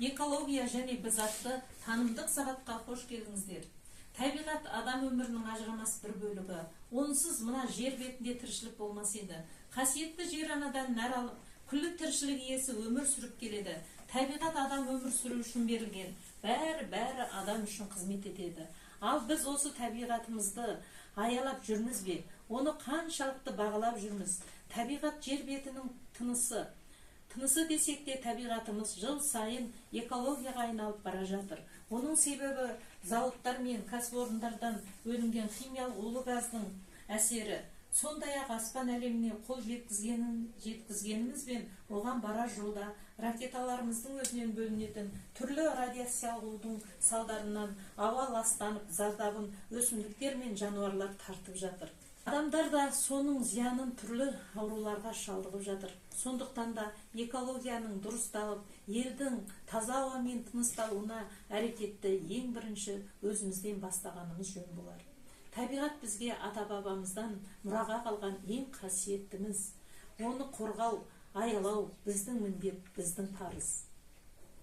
Экология және біз атты танымдық сағатқа қош келдіңіздер. Табиғат – адам өмірінің ажырамас бір бөлігі. Онсыз мына жер бетінде тіршілік болмас еді. Қасиетті жер анадан нәр алып, күллі тіршілік иесі өмір сүріп келеді. Табиғат адам өмір сүру үшін берілген. Бәрі бәрі адам үшін қызмет етеді. Ал біз осы табиғатымызды аялап жүрміз бе? Оны қаншалықты бағалап жүрміз? Табиғат – жер бетінің тынысы. Тынысы десек те, табиғатымыз жыл сайын экологияға айналып бара жатыр. Оның себебі – зауыттар мен кәсіпорындардан бөлінген химиялық улы газдың әсері. Сондай ақ аспан әлеміне қол жеткізгенімізбен, оған барар жолда ракеталарымыздың өзінен бөлінетін түрлі радиациялық удың салдарынан ауа ластанып, зардабын өсімдіктер мен жануарлар тартып жатыр. Адамдар да соның зиянын түрлі ауруларға шалдығып жатыр. Сондықтан да экологияның дұрысталып, елдің таза ауамен тынысталуына әрекетті ең бірінші өзімізден бастағанымыз жөн болар. Табиғат бізге ата бабамыздан мұраға қалған ең қасиеттіміз. Оны қорғау, аялау – біздің міндет, біздің парыз.